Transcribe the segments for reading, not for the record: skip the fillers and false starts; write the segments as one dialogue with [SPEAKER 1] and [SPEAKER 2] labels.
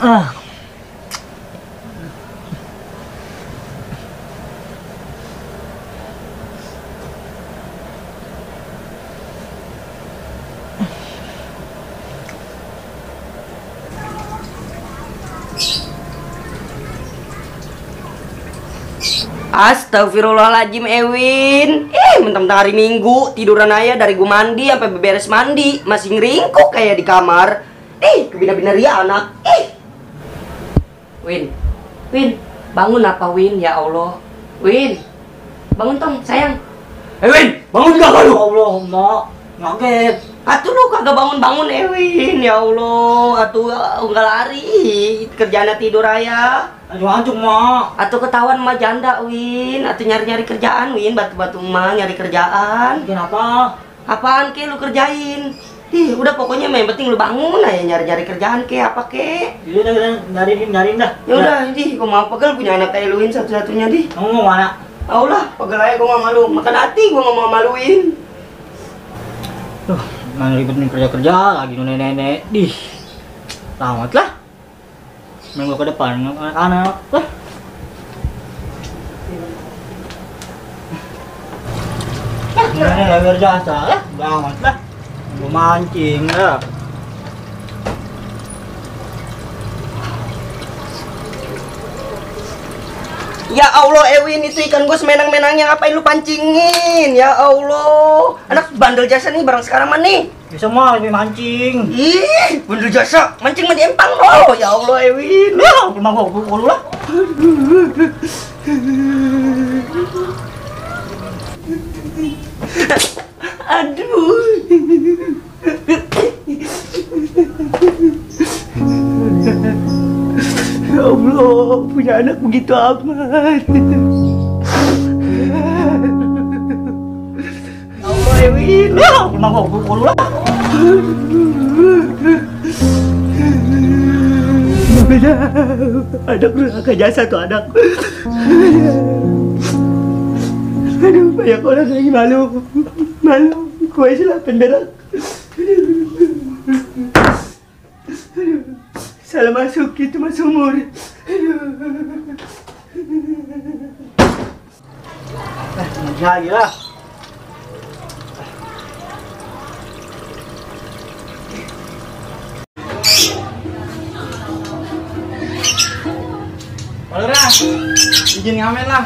[SPEAKER 1] Ah.
[SPEAKER 2] Astagfirullahaladzim Ewin. Mentang-mentang hari Minggu tiduran aja dari gua mandi sampai beberes mandi masih ngeringkuk kayak di kamar. Kebina-bina ria anak. Win, bangun apa Win? Ya Allah, Win, bangun tong sayang. Win, bangun gak lu?
[SPEAKER 1] Ya Allah, Mak, ngaget.
[SPEAKER 2] Atuh lu kagak bangun-bangun Ewin. Ya Allah, atuh enggak lari. Kerjanya tidur aja.
[SPEAKER 1] Aduh hancur, Mak.
[SPEAKER 2] Atau ketahuan mah janda Win, atau nyari-nyari kerjaan Win, batu-batu mah nyari kerjaan.
[SPEAKER 1] Kenapa?
[SPEAKER 2] Apaan ke lu kerjain? Udah pokoknya yang penting lu bangun aja nyari-nyari kerjaan ke apa ke.
[SPEAKER 1] Jadi udah nyariin dah.
[SPEAKER 2] Ya udah, gua mau pegel punya anak kayak lu Win satu-satunya di.
[SPEAKER 1] Kamu mau mana?
[SPEAKER 2] Aulah, pegel aja gua gak malu. Makan hati gua gak mau maluin.
[SPEAKER 1] Tuh, mana ribetin kerja lagi nenek-nenek. Tamat lah. Minggu ke depan anak-anak lah. Nenek lebar jasa lah, banget lah. Mau mancing lah.
[SPEAKER 2] Ya Allah Ewin, itu ikan gua semenang-menangnya ngapain lu pancingin? Ya Allah, anak bandel jasa nih barang sekarang mah nih.
[SPEAKER 1] Bisa mah lebih mancing.
[SPEAKER 2] Ih, bandel jasa, mancing mah di empang loh. Ya Allah Ewin.
[SPEAKER 1] Emang gua pukul lah.
[SPEAKER 2] Aduh. Ya Allah, punya anak begitu amat. Allah Ewin.
[SPEAKER 1] Emang gua pukul lah.
[SPEAKER 2] Anak durhaka jasa tuh anak. Aduh, banyak orang lagi malu. Kue silapan berak. Salah masuk gitu mas umur.
[SPEAKER 1] Lagi lah.
[SPEAKER 3] Walura, izin ngamen lah.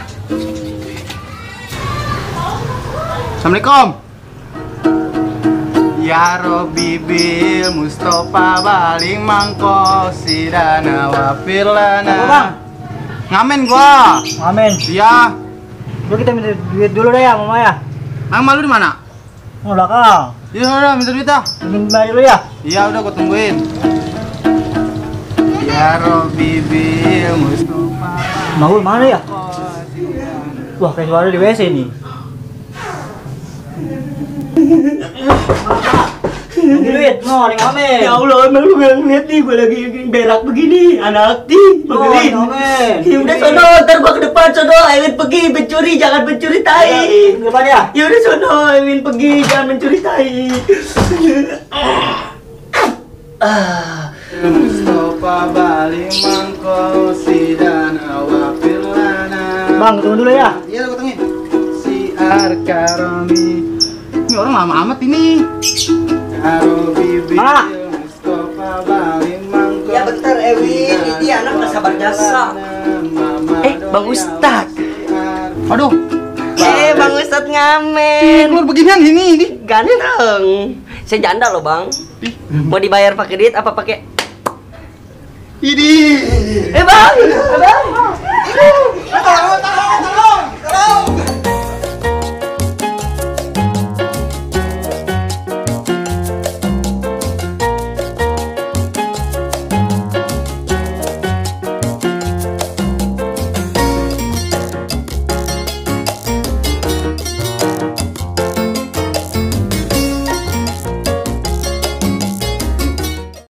[SPEAKER 3] Assalamualaikum. Ya Robi bil Mustafa baling mangko sidana wafir lana.
[SPEAKER 1] Apa, Bang?
[SPEAKER 3] Ngamen gua.
[SPEAKER 1] Amin.
[SPEAKER 3] Iya.
[SPEAKER 1] Dulu kita minta duit dulu deh ya, Mama ya.
[SPEAKER 3] Mang malu di mana?
[SPEAKER 1] Mau belakang.
[SPEAKER 3] Iya udah minta duit dah.
[SPEAKER 1] Minta dulu ya.
[SPEAKER 3] Iya udah gua tungguin. Ya Robi bil Mustafa.
[SPEAKER 1] Mau mana ya? Wah, kayak suara di WC nih. Duit, no, nih ngamen.
[SPEAKER 2] Ya Allah, emang lu gak ngeliat nih, gue lagi berak begini, anak nih, begelin. Ya udah sono, ntar gua ke depan sono, Ewin pergi mencuri, jangan mencuri tai.
[SPEAKER 1] Depan ya?
[SPEAKER 2] Ya udah sono, Ewin pergi, jangan mencuri tai.
[SPEAKER 3] Mustafa baling mangko sidana wafir lana.
[SPEAKER 1] Bang, tunggu dulu ya.
[SPEAKER 3] Iya gua tungguin. Si Arkaromi. Ini orang lama amat ini. Arobi bil Mustafa baling mangko.
[SPEAKER 2] Ya bentar Ewin, ini anak gak sabar jasa. Bang Ustad.
[SPEAKER 3] Aduh.
[SPEAKER 2] Bang Ustad ngamen.
[SPEAKER 3] Keluar beginian ini.
[SPEAKER 2] Ganteng. Saya janda loh bang. Mau dibayar pakai duit apa pakai?
[SPEAKER 3] Ini.
[SPEAKER 2] Bang.
[SPEAKER 3] Tolong.